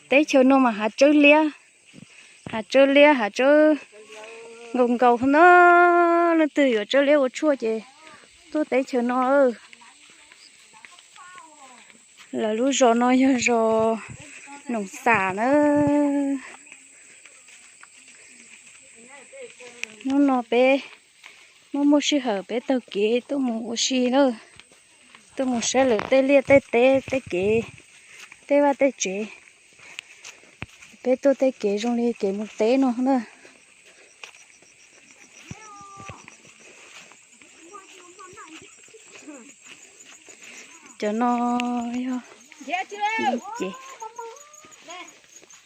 Teb chaws no mas hav tsawb liab, hav tsawb liab, hav tsawb nkaus nkaus na. Leej twg yuav tsawb liab ua tshuaj ces tuaj teb chaws no. Lawv lub zos no yog zos Noom Xam na. Hnub no peb muaj muaj sij hawm peb taug kev tuaj mus ua si na, tuaj mus saib lawv tej liaj tej teb tej kev, tej vaj tej tsev. Peb tuaj tej kev zoo li kev mus teb no na. Cov no yog nceb.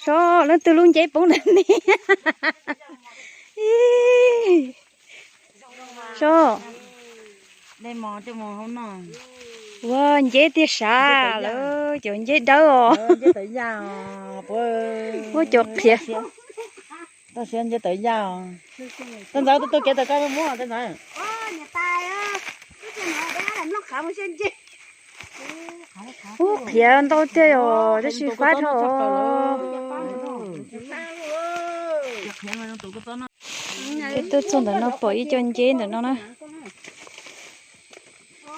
Sob, leej twg lub nceb poob ntawm ne? Sob, ua nceb tiag sav lawm, cov nceb dawb os. Muab cov qhiav. Tej ntxawm, tuaj kev tawm koj muab tej ntxawm. Ub, qhiav ntau tiag yom, tab sis fab dhau. Peb tuaj txog ntawm no pom ib co nceb ntawm no na.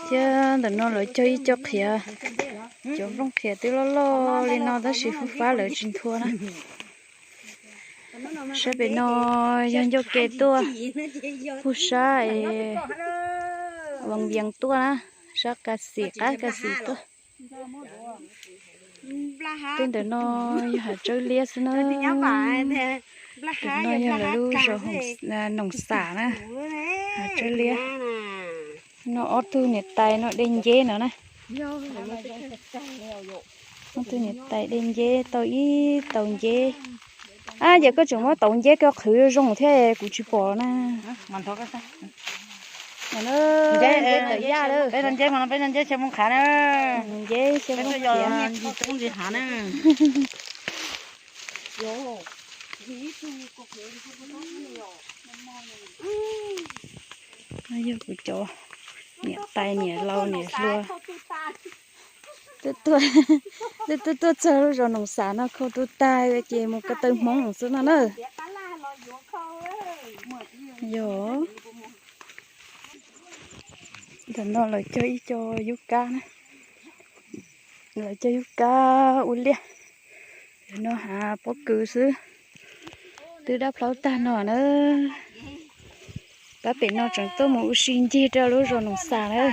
Thiab ntawm no lawv cog ib co qhiav, cov nplooj qhiav twb loj loj li no tab sis fab fab lawv tsis nthua na. Sab pem no yog ncauj ke tuaj, puag sab es Vaj Vias tuaj na, sab Kas Xim qab Kas Xim tuaj. Tej ntawm no yog hav tsawb liab xwb na. Ntawm no yog lawv lub zos Noom Xam na, hav tsawb liab. No ob tug niam tais no de nceb no na. Ob tug niam tais de nceb tau ib tau nceb. Ab, ces koj tseem muab tau nceb koj qhwv zoo thiab kuv tsis pom na. Nceb tawm yaj lawm. Peb no nceb mas no peb no nceb xyaw nplooj qhav na. Nceb xyaw nplooj qhav. Ncig roob ntxiv hav na. Yog kuv cov niam tais niam laus niam hluas. Twb tuaj txog lub zos Noom Xam no khau tu tag ces mus ko taw Hmoob xwb no na. Yog ntawm no lawv cog ib co yub kab na. Lawv cog yub kab ua liaj. Lawv no hav pob kws xwb. Twb dab plaub tag no na. Pab pem no tseem tuaj mus ua si ncig rau lub zos Noom Xam na.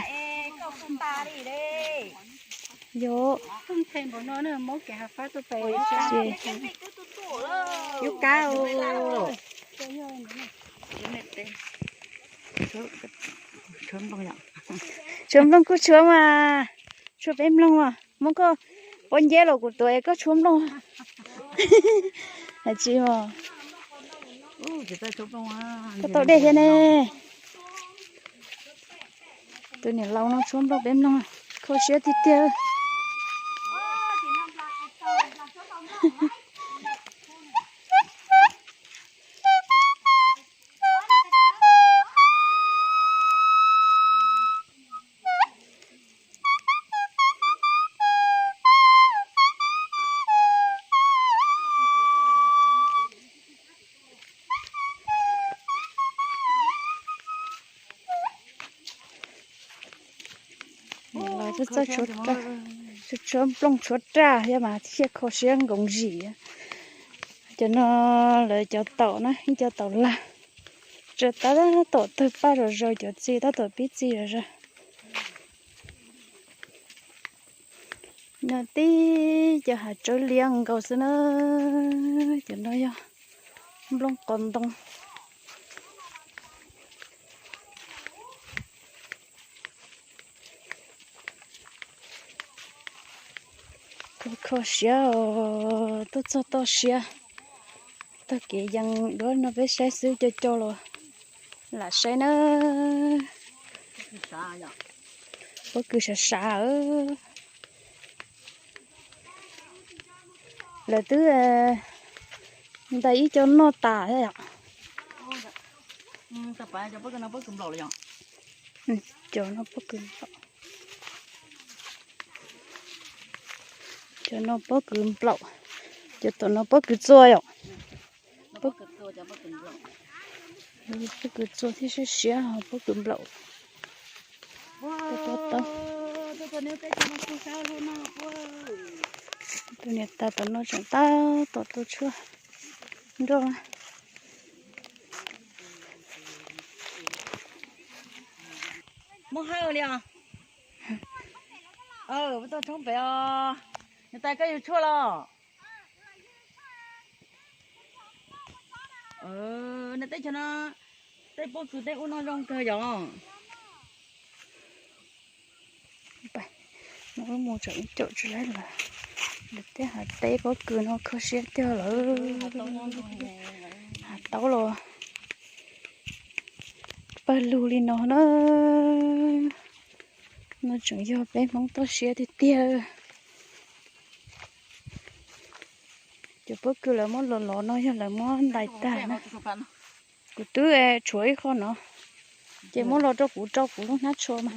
Yog yub kab. Tshuav nplooj kuj tshuav mas, tshuav peb nplooj mas. Muab koj pov nceb los kuv tuav es koj tshuav nplooj. Hais tsis mas, koj tau dej thiab ne. Tus niam laus no tshuav nplooj peb nplooj, kho siab tiag tiag. Niam laus twb txawj tshuav nplooj tshuav raj thiab mas thiaj kho siab nkoos zim. Cov no lawv cov taum na, ib co taum lag, tsawv tab tom tawg paj zom zaws, cov txiv tab tom pib txiv zom zaws. No tib cov hav tsawb liab nkaus xwb na. Cov no yog nplooj qos ntoo. Kho kho siab os, tuaj txog toj siab. Tag kev yees duab no peb saib xwb, co co los lam saib na. Pob kws sav sav. Lawv twb ntais ib co noj tas thiab yom. Cov no pob kws nplaum. Cov no pob kws nplaum. Cov tom no pob kws txua yom. Pob kws txua thiab siab siab ho pob kws nplaum. Tus niam tais tom no tseem tab tom tua tshuaj nroj. Muab hawj li os. Tau tshoob pem os. Niam tais koj yug tshuaj los? Nej teb chaws no tej pob kws tej ub no zoo kawg yom. Wb mus tseem ib caum tsis laib lawm. Lawv tej hav teb pob kws no kho siab tiag lawm. Hav taub los pawg lug li no na. No tseem yog peb Hmoob toj siab tiag tiag. Cov pob kws lawv muab los los no yog lawv muab ntais tag na. Kuv twb tshuav ib qho no, ces muab los rau kuv rau kuv lub hnab tshua mas.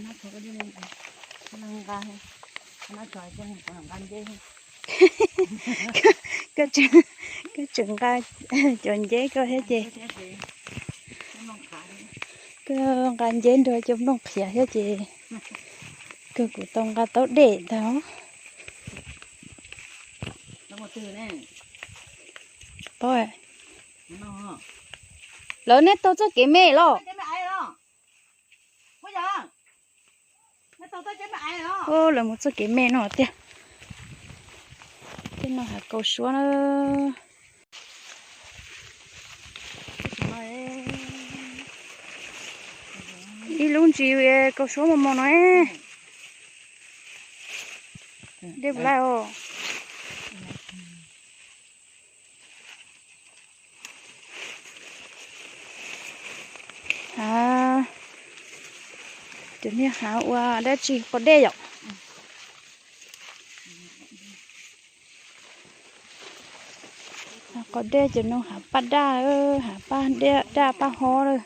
Koj tseem nqa cov nceb koj thiab ces, koj nqa nceb nrog cov nplooj qhiav thiab ces, kawg kuv tau nqa taub dej ntag. Tsis paub. Lawv, neb taug txoj kev me los? Lawv mus txoj kev me no tiag. Tej no hav kaus suab na. Ib lub ntsis kaus suab mos mos no. Dej puas laj os. Hav, cov niag hav ua dab tsi qos dej yom? Hav qos dej cov no hav paj daj, hav paj daj paj hob lawm.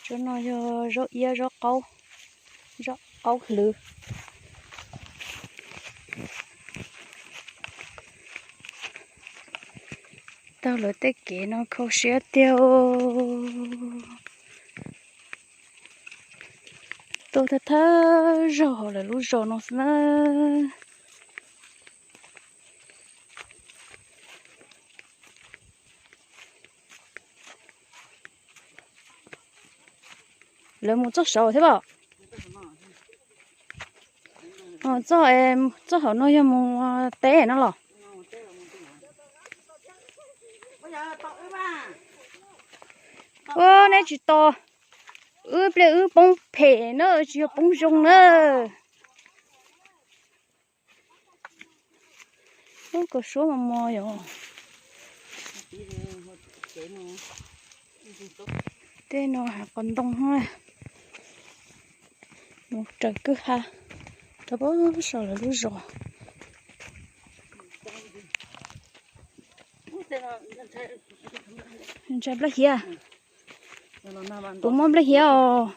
Tsob no yog zaub iab, zaub qaub, zaub qaub hlwv. Taug lawv tej kev no kho siab tiag. Tuaj thawj thawj zaug hauv lawv lub zos no xwb na. Lawv mus txoj saud thiab los? Txoj, txoj hauv no yog mus teb no los? Ua, neb tsis tos, wb pliag wb poob phem na, tsis yog poob zoo na. Ub, kaus suab mos mos yom. Tej no hav qos ntoo, mus raws kwj ha rau pem saum lawv lub zos. Ntshai nplaj hiav. Puas muaj nplaj hiav os?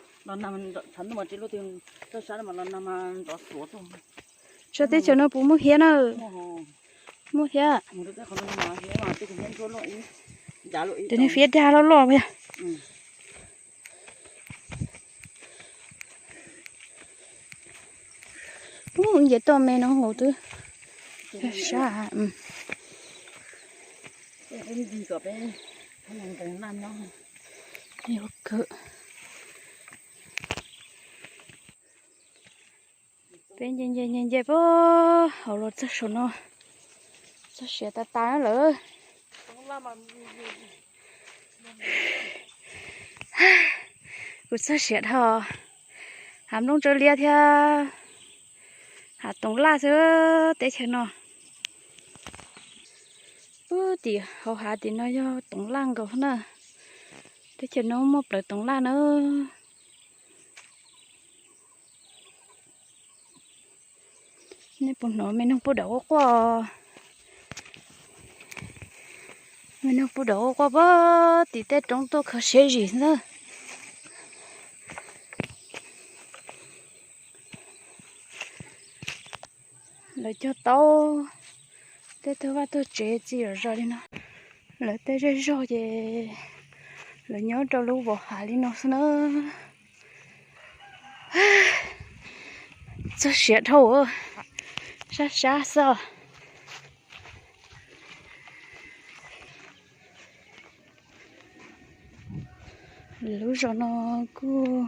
Teb chaws no puas muaj hiav na? Muaj thiab. Tus niag fiab dag loj loj yog. Ub, nce toj me no nkaus twb sab. Peb nce nce nce nce puag hauv los txog saum no, txog siav tas tas lawm. Kuv txog siav dhau, hav nplooj tsawb liab thiab hav toov laj xwb teb chaws no. Ub, tim hauv hav tim no yog toov laj nkaus na. Teb chaws no muaj plawv toov laj na. Nej puas hnov me noog pub dam quaj quaj? Nws pub dov quaj pag tim tej roob tuaj kho siab zim xwb na. Lawv cog taub, tej tug vaj tug tsev txi zom zaws li no. Lawv tej zej zog ces lawv nyob rau lub vos hav li no xwb na. Txog siav dhau, sab sab xwb. Lub zos no kuj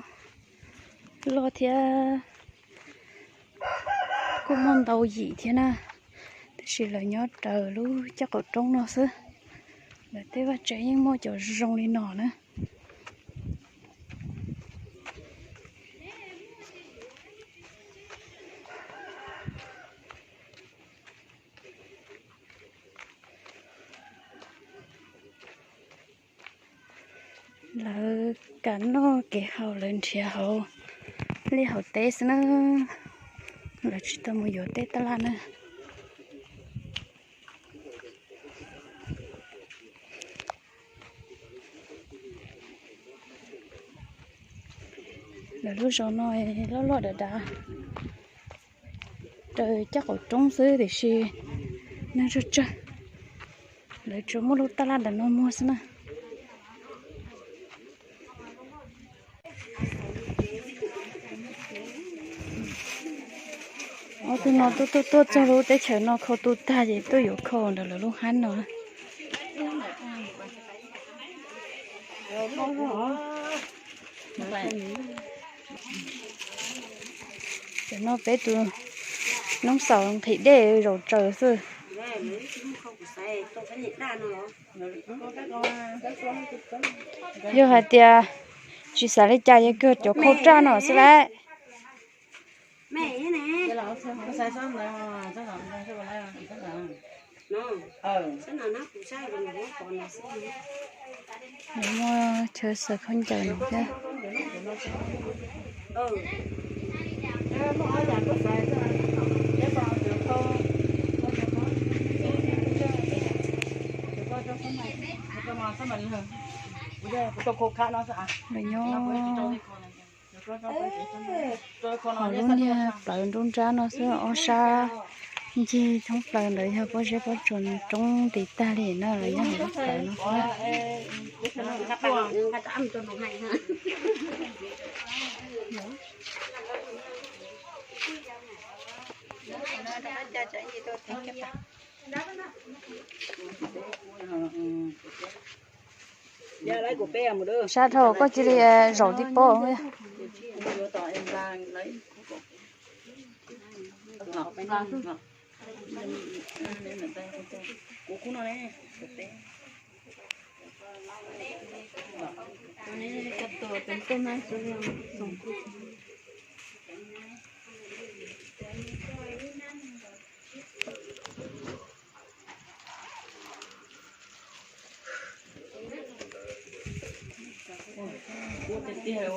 loj thiab kuj muaj ntau yim thiab na, tab sis lawv nyob raws lub caj qaum roob no xwb. Lawv tej vaj tsev yeej muaj cov zoo li no na. Lawv kam noj kev haus lawv nrhiav hauv liaj hauv teb xwb na, lawv tsis tau mus yuav tej taj laj na. Lawv lub zos no loj loj dav dav, raws caj qaum roob xwb tiam sis neeg tsawg tsawg, lawv tsuas muaj lub taj laj ntawm no muag xwb na. Ob tug no tuaj tuaj tuaj txog lub teb chaws no khau tu tag ces tuaj yuav khau ntawm lawv lub hab no. Tam no peb tus noob xaus nqhis dej zaum tsaws xwb. Yog hais tias tsis xav li cas yog kawg cov khau raj no xwb lawm. Nws muaj chaw xaws khaub ncaws no thiab. Lawv nyob hauv lub niag plawv nruab nrab no xwb, ob sab ncig thoob plaws ntawd yog pob zeb pob tsuas roob nti tag li na, lawv nyob hauv lub plawv no xwb. Sab dhau koj cia li zaum tib pob.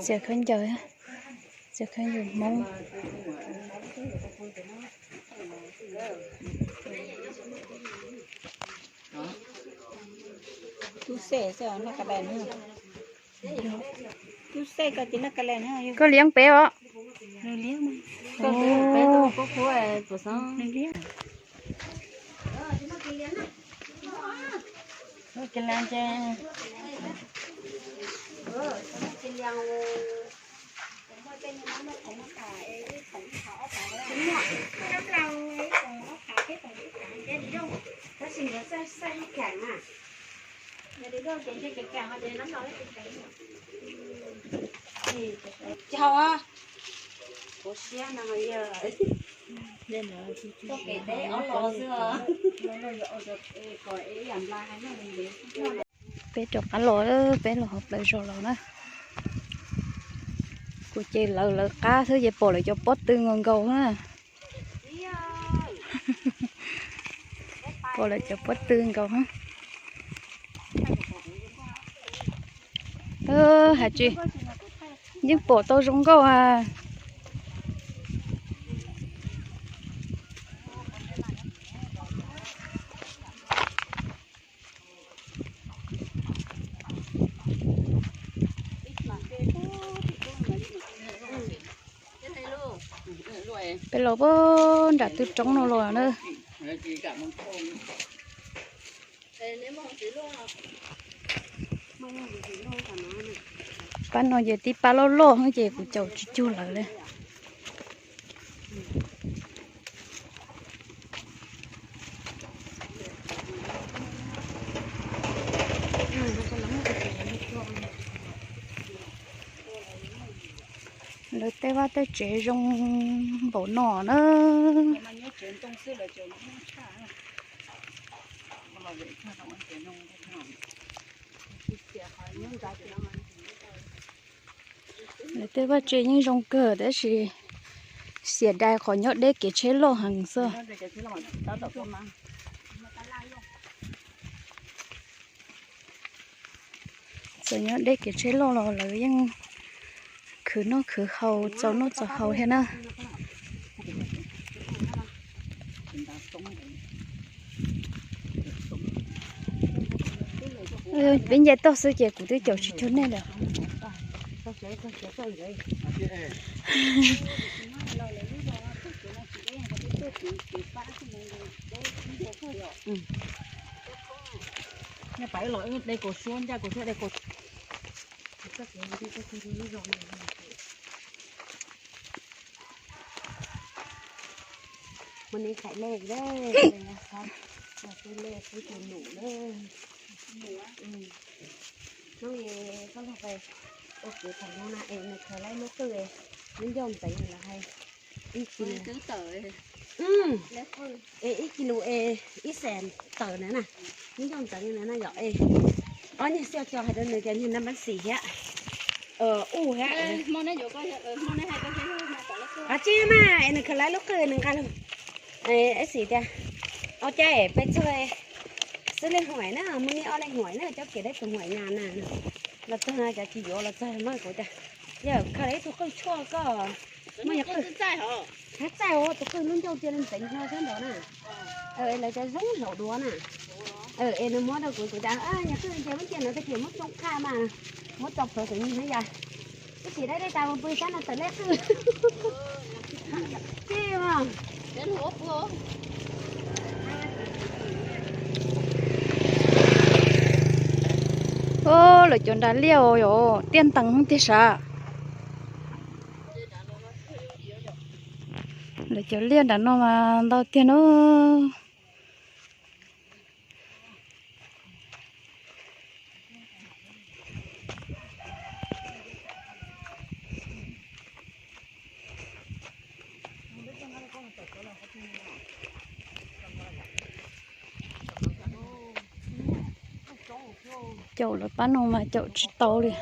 Txiav khaub ncaws, txiav khaub ncaws Hmoob. Tub xej xwb, noj ka les na. Tub xej ko ces noj ka les na. Koj liab peb os. Nws liab mas. Koj liab peb, koj kub pus xoob. Nws liab. Noj ka les ces Peb rov qab los, peb los hauv plawv zos los na. Kuv ces lawv lawv qab xwb ces pom lawv cov pob tw nkaus nkaus na. Pom lawv cov pob tw nkaus. Hais tsis, yeej pom tau zoo nkauj a. Peb los puag nram tus roob no los na. Pab no ces tib pab loj loj ces kuv caum tsis cuag lawv li. Lawv tej vaj tej tsev zoo npaum no na. Lawv tej vaj tsev yeej zoo kawg tab sis xiam dais qhov nyob deb kev tsheb loj heev xwb. Txawm nyob deb kev tsheb loj los lawv yeej khwv noj khwv haus txaus noj txaus haus thiab na. Peb nce toj xwb ces kuv twb caum tsis cuag nej lawm. Mus ni thaim lej, lej pub tus num na. Hnub koj los pais ua kwv thaum hnub na es nws khaws laib lub qwj, lub ncauj ntxeev los hais ib kis lus, es ib kis lus es ib xees tawm na na, lub ncauj ntxeev na na yom. Es ob niag xyov cov hais rau nws tias niag nab pab xis thiab, u thiab. Qab tsib mas es nws khaws laib lub qwj nws nqa lug, ib xis tias, ob cab es peb txog xwb leej huam na, muaj nej ob leej huam na, cov kiag deb tus huam nyas na. Los txog no cov tsis yuav los txog no kuv tias, yog khaws ib tug qwj tshuaj koj muaj yog qwj, thaib txaij tus qwj lub ncauj cia li ntxeev hlo sab nraud na. Lawv cov zoo zaum duav na. Es nws muab rau kuv, kuv tias, yog qwj ntses muab cia no tag kis muab tsoo qha mas, muab tso plhuav tus nyiag na yom. Ib tsis dab dej tas pw sab no tawm lej qwj. Lawv cov nras liaj os, tiaj ntees tiag sav. Lawv cov liaj nram no mas ntau tiag na. Caum lawv pab no mas caum tsis tau li,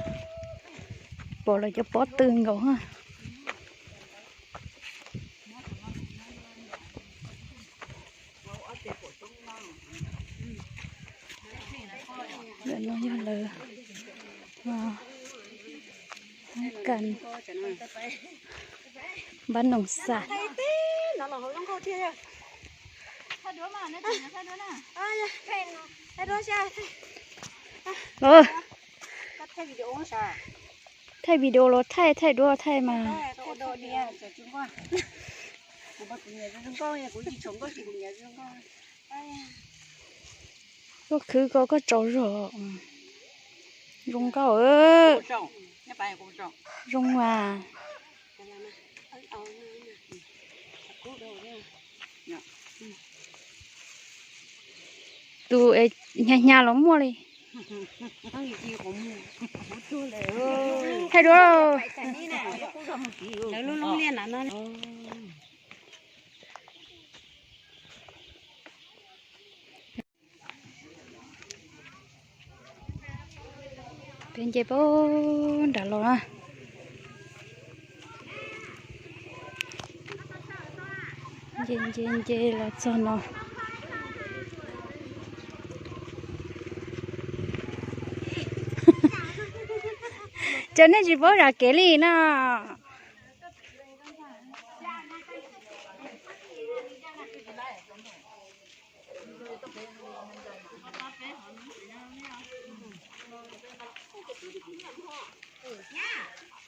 pom lawv cov pob tw nkaus ha. Ntawm no yog lawv kas npab noos xas. Thaij video los thaij, thaij duab thaij mas. Koj khwv ko koj tsaus zog. Zoo nkauj, zoo mas. Tus hnya hnya los muaj li. Thaij duab. Peb nce puag nram los na. Nce nce nce los txog no. Ces nej tsis paub zam kev li na.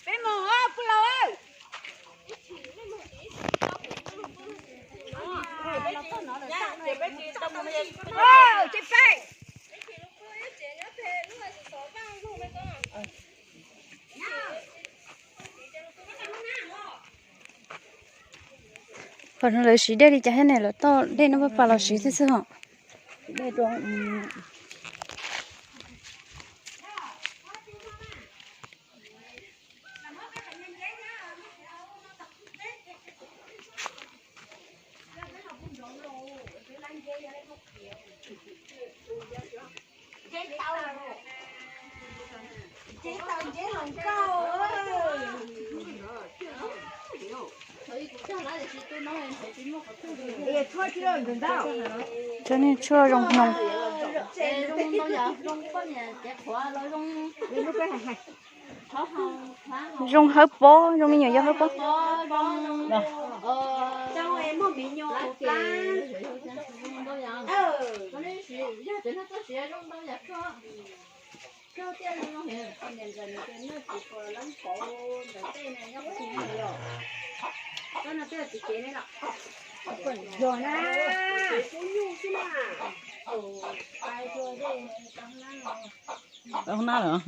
Peb mus, pub laus. Qhov no lawv siv dej li cas thiab ne, lawv toj dej no pab pas los siv xwb xwb hos. Cov niag tshuaj zoo hnoos. Zoo hawb pob, zoo me nyuam yog hawb pob. Peb hoob nab lawm.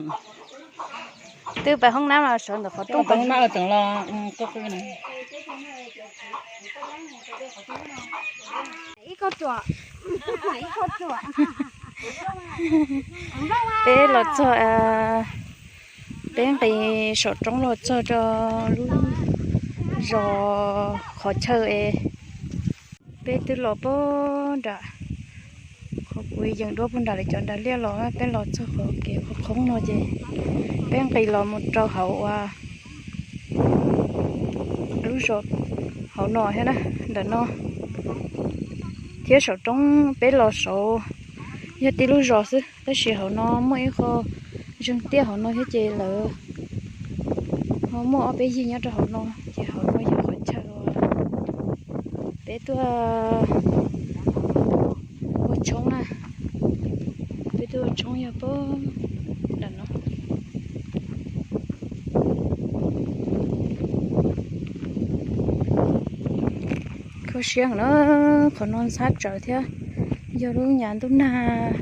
Twb peb hoob nab los sawv ntawm qhov rooj, peb hoob nab los tseem los. Peb los txog, peb nqis saum roob los txog rau lub zos qhov chaw es peb twb los puag nram qhov kuv yeem duab puag nram lawv cov nram liaj los, peb los txog qhov kev qhov qhoob no ces peb nqis los mus rau hauv uas lub zos hauv no thiab na, ntawm no thiab saum roob peb los saud yog tib lub zos xwb, tab sis hauv no muaj ib qho zeeg tiaj hauv no thiab ces lawv ho muaj ob peb yig nyob rau hauv no, ces hauv no yog qhov chaw peb tuaj ua tshoob na, peb tuaj ua tshoob yog puag nram no. Kho siab na, qhov no ntxhab tsawv thiab, yog lub nyuam ntuj nag,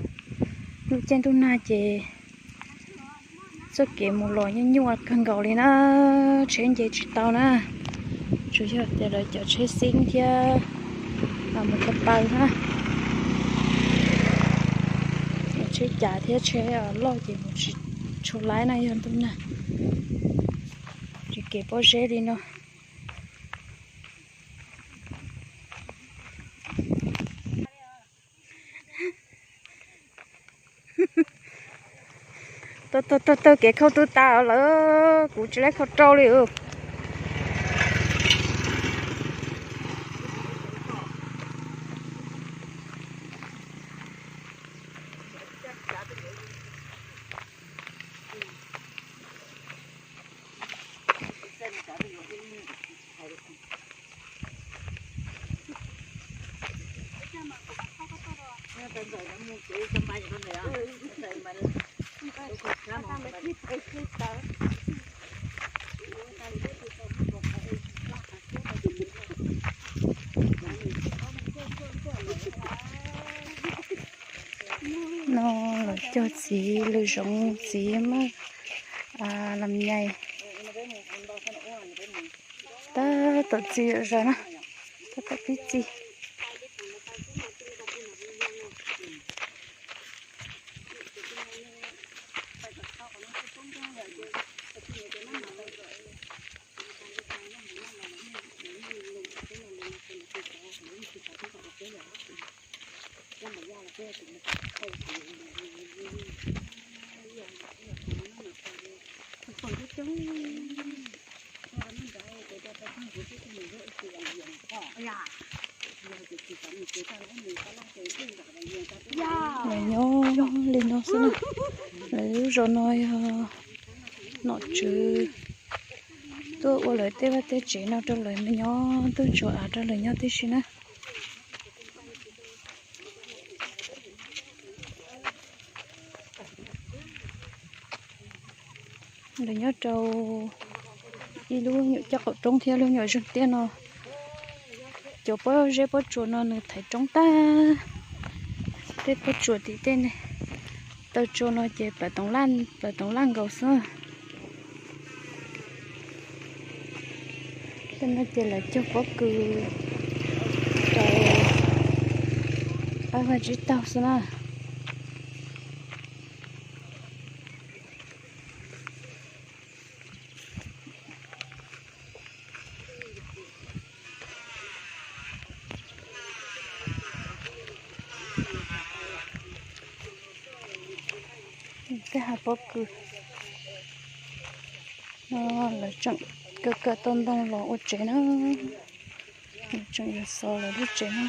lub caij ntuj nag ces txoj kev mus los nyuaj nyuaj kawg nkaus li na, tsheb nce tsis tau na, tsuas yog tias lawv cov tsheb xeeb thiab mus ko taw na, tsheb cas thiab tsheb loj ces mus tsis tshua laib na yog ntuj nag. Tsis kev pob zeb li no. Tau tau tau, kev khau tu tas lawm, kuv tsis laib khau rau li. No los cog txiv lws zoov txiv maj lam nyais. Tab tom txi zom zaws na, tab tom pib txi. Lawv nyob li no xwb na. Lawv lub zos no yog nom tswv tuaj ua lawv tej vaj tej tsev no rau lawv me nyuam tuaj ntsuas av rau lawv nyob tib si na. Lawv nyob rau ib lub nyuam caj qaum roob thiab lub nyuam zeeg tiaj no. Cov pob zeb pob tsuas no nws thaiv roob tag. Tej pob tsuas tim tej taw tsua no ces plaws toov laj nkaus xwb. Tej no ces lawv cog pob kws rau qab vaj tsib taug xwb na. Tej hav pob kws no lawv tseem kaw kaw tau ntoo los ua tsev na. Lawv tseem yuav xov lawv lub tsev na.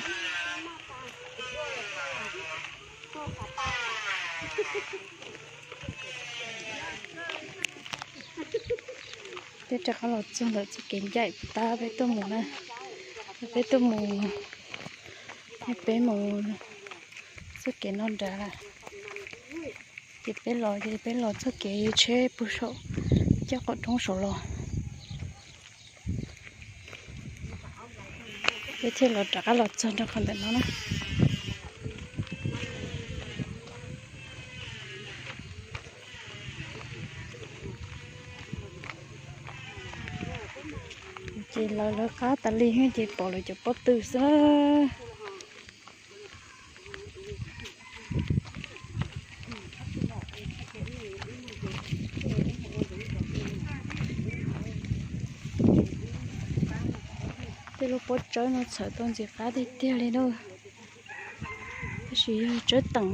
Peb rov qab los txog ntawm txoj kev ncaim puag ta peb tuaj mus na. Peb tuaj mus, peb mus txoj kev no nrad, ces peb los ces peb los txoj kev tsheb puag saum caj qaum roob saud los. Peb thiaj los rov qab los txog rau qhov ntawm no na. Ces lawv lawv qab tas li ces pom lawv cov pob tw xwb. Tej lub pob tsawb no txhawv tau ntxim qab tiag tiag li na, tab sis yog tsawb teem.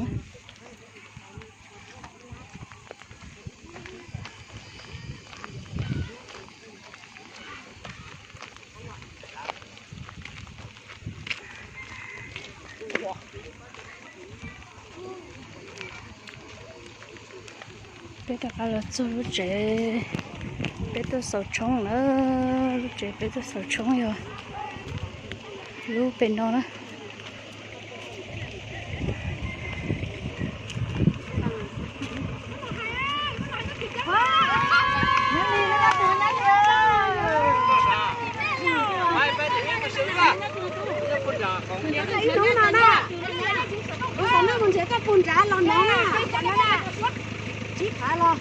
Peb rov qab los txog lub tsev peb tuaj xaus tshoob na. Lub tsev peb tuaj xaus tshoob yog lub pem no na. Ib hnub no na, kuv xav noj mus nrhiav koj puag nrad los no na. Tsib phav los.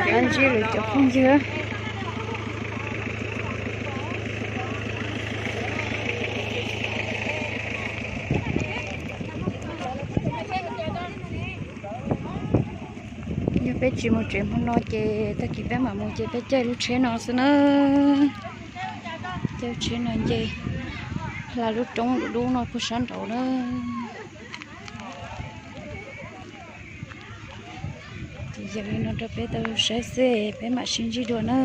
Ab ntsib lawv cov phooj ywg. Yog peb tsis mus tsev hmo no ces tag kis peb mam mus ces peb caij lub tsheb no xwb na. Caij lub tsheb no nce hla lub roob dub dub no puag sab nraud na. Ces yog li no rau peb tau saib xwb, peb mam sib ntsib dua na.